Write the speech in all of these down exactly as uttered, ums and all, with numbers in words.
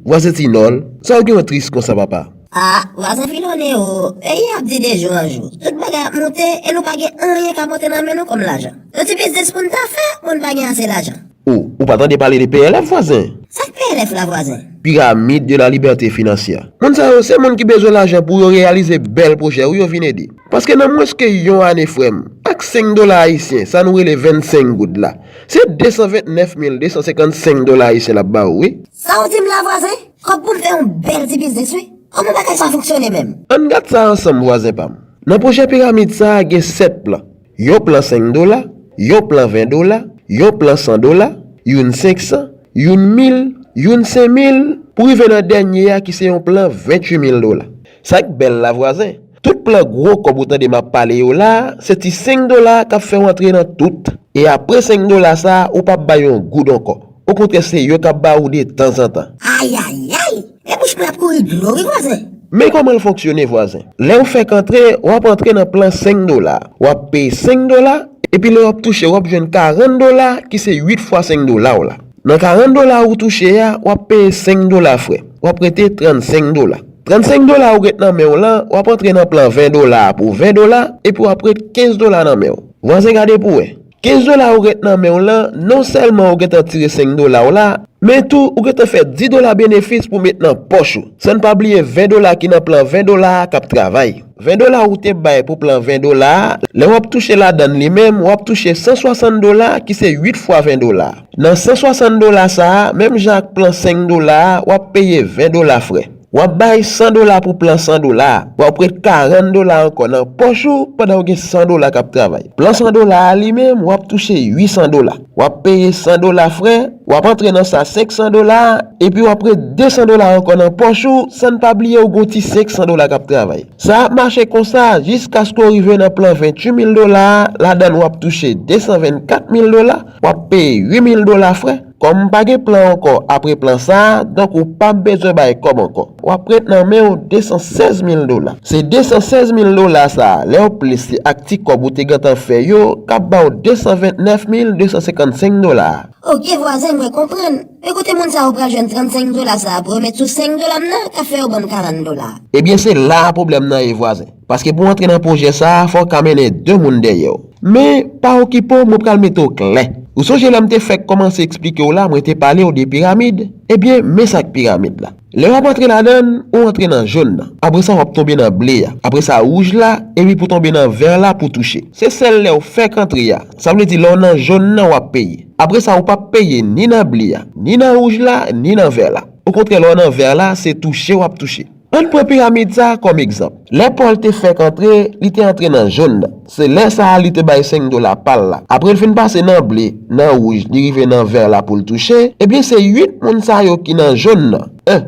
Vwazen Tinòl, sa w gen w tris konsa, papa? A, vwazen Filone o, peyi a ap di de jou an jou. Tout bagay ap monte e nou pa gen anyen k ap monte nan men nou kòm lajan. Yon ti biznis pou n ta fè, moun pa gen ase lajan. O, ou pa tande pale de P L F, vwazen? Sa k P L F la, vwazen? Pyramide de la liberté financière. Moun sa yo, se moun ki bezwen lajan pou yo reyalize bèl pwojè, wi, yo vin ede. Paske nan mwens ke yon ane, frè m, ak senk dola ayisyen, sa nou rele vennsenk goud la, se de san vennèf mil de san senkannsenk dola ayisyen l ap ba ou, wi. Sa w di m la, vwazen? Kòb pou m fè yon bèl ti biznis, wi. Kòman bagay sa fonksyone menm? Ann gad sa ansanm, vwazen pa m. Nan pwojè piramid sa a, gen sèt plan. Yon plan senk dola, yon plan ven dola, yon plan san dola, youn senk san, youn mil, youn senk mil, pou rive nan dènye a ki se yon plan venntuit mil dola. Sa k bèl la, vwazen, tout plan gwo kòb ou tande m ap pale yo la, se ti senk dola k ap fè w antre nan tout. E apre senk dola sa a, ou p ap bay yon goud ankò. Okontrè, se yo k ap ba ou de tanzantan. Ayayay! E bouch mwen ap kouri dlo, wi, vwazen. Men kòman l fonksyone, vwazen. Lè w fèk antre, w ap antre nan plan senk dola. W ap peye senk dola, epi lè w ap touche, w ap jwenn karant dola, ki se uit fwa senk dola w la. Nan karant dola ou touche a, w ap peye senk dola frè. W ap rete trannsenk dola. Trannsenk dola ou gen nan men w lan, w ap antre nan plan ven dola a pou ven dola, epi w ap ret kenz dola nan men w. Vwazen, gade pou w wè. Kenz dola ou gen nan men w lan, non sèlman ou gentan tire senk dola w la, men tou ou gentan fè dis dola benefis pou met nan pòch ou. San n pa bliye ven dola ki nan plan ven dola a k ap travay. Ven dola ou te bay pou plan ven dola a, lè w ap touche ladan l li menm, w ap touche san swasann dola, ki se uit fwa ven dola. Nan san swasann dola sa a, menm jan ak plan senk dola a, w ap peye ven dola frè. W ap bay san dola pou plan san dola a. W ap ret karant dola ankò nan pòch ou pandan w gen san dola k ap travay. Plan san dola a li menm, w ap touche uit san dola. W ap peye san dola frè, w ap antre nan sa senk san dola a, epi w ap ret de san dola ankò nan pòch ou, san n pa bliye w gen yon ti senk san dola k ap travay. Sa ap mache konsa jiskaske w rive nan plan venntuit mil dola a, ladan l w ap touche de san vennkat mil dola, w ap peye uit mil dola frè. Kòm pa gen plan ankò apre plan sa a, donk ou p ap bezwen bay kòb ankò. W ap ret nan men w de san sèz mil dola. Se de san sèz mil dola sa a, lè w plis li ak ti kòb ou te gentan fè yo, k ap ba w de san vennèf mil de san senkannsenk dola a. Oke, vwazen, mwen konprann. Men kote moun sa yo pral jwenn trannsenk dola sa a pou yo met sou senk dola m nan, k ap fè yo ban m karant dola? Ebyen, se la a pwoblèm nan ye, vwazen. Paske pou w antre nan pwojè sa a, fò w ka mennen de moun dèyè w. Men, pa okipe w, mwen pral mete w klè. Ou sonje lè m te fèk kòmanse eksplike w la, mwen te pale w de piramid? Ebyen, men sa k piramid la. Lè w ap antre ladan l, ou antre nan jòn nan. Apre sa, w ap tonbe nan ble a. Apre sa, wouj la, epi pou tonbe nan vè la pou touche. Se sèl lè w fèk antre a. Sa vle di lè w nan jòn nan, w ap peye. Apre sa, ou p ap peye ni nan ble a, ni nan wouj la, ni nan vè la. Okontrè, lè w nan vè la, se touche w ap touche. Ann pran piramid sa a kòm egzanp. Lè Pòl te fèk antre, li te antre nan jòn nan. Se lè sa a li te bay senk dola pa l la. Apre l fin pase nan ble, nan wouj, li rive nan vè la pou l touche, ebyen se uit moun sa yo ki nan jòn nan. En,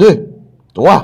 de, twa,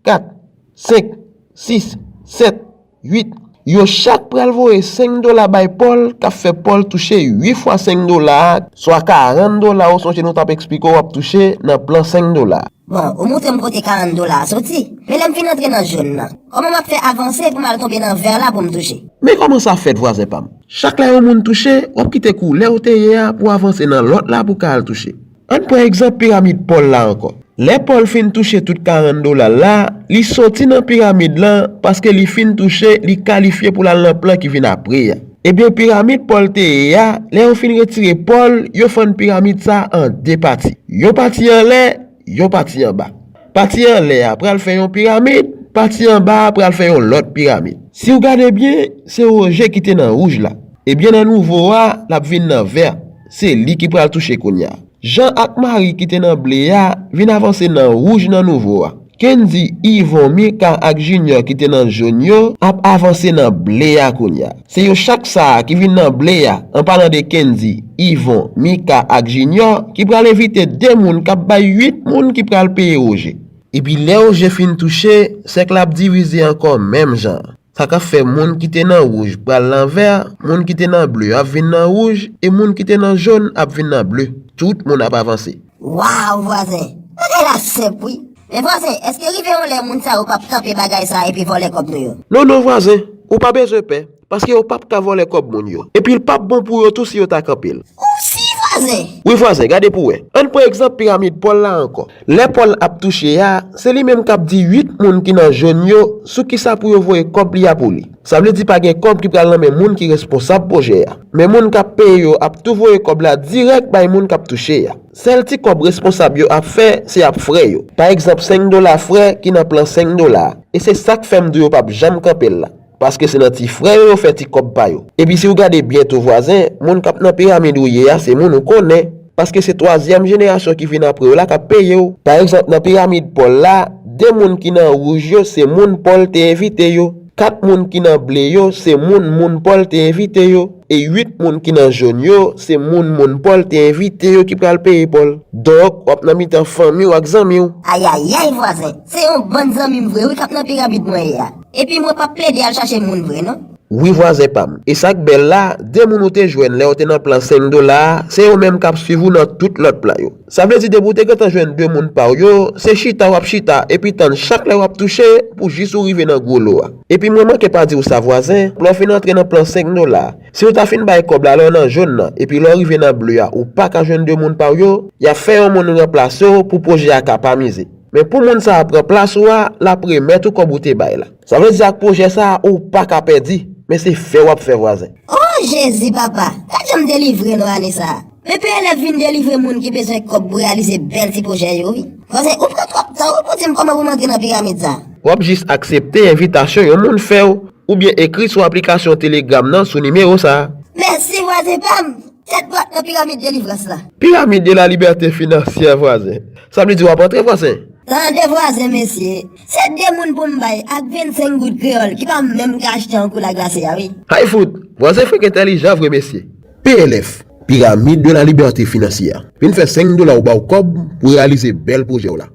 kat, senk, sis, sèt, uit. Yo chak pral voye senk dola bay Pòl, k ap fè Pòl touche uit fwa senk dola a, swa karant dola, ou sonje nou t ap eksplike w ap touche nan plan senk dola a. Bon, ou montre m kote karant dola a soti. Men lè m fin antre nan jòn nan, kòman m ap fè avanse pou m al tonbe nan vè la pou m touche? Men kòman sa fèt, vwazen pa m? Chak lè yon moun touche, w ap kite koulè w te ye a pou w avanse nan lòt la pou w ka al touche. Ann pran egzanp piramid Pòl la ankò. Lè Pòl fin touche tout karant dola l la, li soti nan piramid lan paske li fin touche, li kalifye pou l al nan plan ki vin apre a. Ebyen, piramid Pòl te ye a, lè yo fin retire Pòl, yo fann piramid sa a an de pati. Yon pati anlè, yon pati anba. Pati anlè a pral fè yon piramid, pati anba a pral fè yon lòt piramid. Si w gade byen, se Woje ki te nan wouj la. Ebyen, nan nouvo a, l ap vin nan vè. Se li ki pral touche kounye a. Jan ak Mari ki te nan ble a vin avanse nan wouj nan nouvo a. Kendy, Yvon, Mika ak Junior ki te nan jòn yo ap avanse nan ble a kounye a. Se yo chak sa a ki vin nan ble a, an palan de Kendy, Yvon, Mika ak Junior, ki pral evite de moun k ap bay uit moun ki pral peye Woje. Epi lè Woje fin touche, sèk la ap divize ankò menm jan an. Sa k ap fè moun ki te nan wouj pral nan vè, moun ki te nan ble ap vin nan wouj, e moun ki te nan jòn ap vin nan ble. Tout moun ap avanse. Waw, vwazen! Bagay la senp, wi. Men vwazen, èske rive yon lè moun sa yo p ap kanpe bagay sa epi vòlè kòb nou yo? Non, non, vwazen. Ou pa bezwen pè, paske yo p ap ka vòlè kòb moun yo. Epi l p ap bon pou yo tou si yo ta kanpe l. Ou si, vwazen! Vwazen! Wi vwazen, gade pou w wè. Ann pran egzanp piramid Pòl la ankò. Lè Pòl ap touche a, se li menm k ap di uit moun ki nan jòn yo sou kisa pou yo voye kòb li a pou li. Sa vle di pa gen kòb ki pral nan men moun ki responsab pwojè a. Men moun k ap peye yo ap tou voye kòb la dirèk bay moun k ap touche a. Sèl ti kòb responsab yo ap fè, se ap frè yo. Pa egzanp, senk dola frè ki nan plan senk dola a. E se sa k fè m di w yo p ap janm kanpe l la. Paske se nan ti frè yo yo fè ti kòb pa yo. Epi si w gade byen tou vwazen, moun k ap nan piramid ou ye a, se moun ou konnen. Paske se twazyèm jenerasyon ki vin apre w la k ap peye w. Pa egzanp, nan piramid Pòl la, de moun ki nan wouj yo, se moun Pòl te envite yo. Kat moun ki nan ble yo, se moun moun Pòl te envite yo. E uit moun ki nan jòn yo, se moun moun Pòl te envite yo ki pral peye Pòl. Donk, w ap nan mitan fanmi w ak zanmi w. Ayayay, vwazen! Se yon bann zanmi m vre wi k ap nan piramid mwen ye a. Epi mwen p ap plede al chache moun vre non. Wi vwazen pa m. E sa k bèl la, de moun ou te jwenn lè w te nan plan senk dola a, se yo menm k ap swiv ou nan tout lòt plan yo. Sa vle di depi w te gentan jwenn de moun pa w yo, se chita w ap chita epi tann chak lè w ap touche pou jis ou rive nan gwo lo a. Epi mwen manke pa di w sa vwazen, lè w fin antre nan plan senk dola a, si w ta fin bay kòb la lè w nan jòn nan, epi lè w rive nan ble a ou pa ka jwenn de moun pa w yo, y ap fè yon moun ranplase w pou pwojè a ka pa mize. Men pou moun sa a pran plas ou a, l ap remèt ou kòb ou te bay la. Sa vle di ak pwojè sa a ou pa ka pèdi, men se fè w ap fè vwazen. O Jezi papa, gad jan m delivre non ane sa a. Men P L F vin delivre moun ki bezwen kòb pou reyalize bèl ti pwojè yo wi. Vwazen, ou pran twòp tan wi pou di m kòman pou m antre nan piramid sa a. W ap jis aksepte envitasyon yon moun fè w, oubyen ekri sou aplikasyon Telegram nan sou nimewo sa a. Mèsi vwazen pa m! Tèt dwat nan piramid delivrans la. Piramid de la libète finansyè vwazen. Sa vle di w ap antre vwazen? Tande vwazen mesye, se de moun pou m bay ak vennsenk goud kreyòl ki pa menm ka achte yon kola glase a wi. Hay fout, vwazen frenk entèlijan vre mesye. P L F, piramid de la libète finansyè. Vin fè senk dola ou ba w kòb pou reyalize bèl pwojè w la.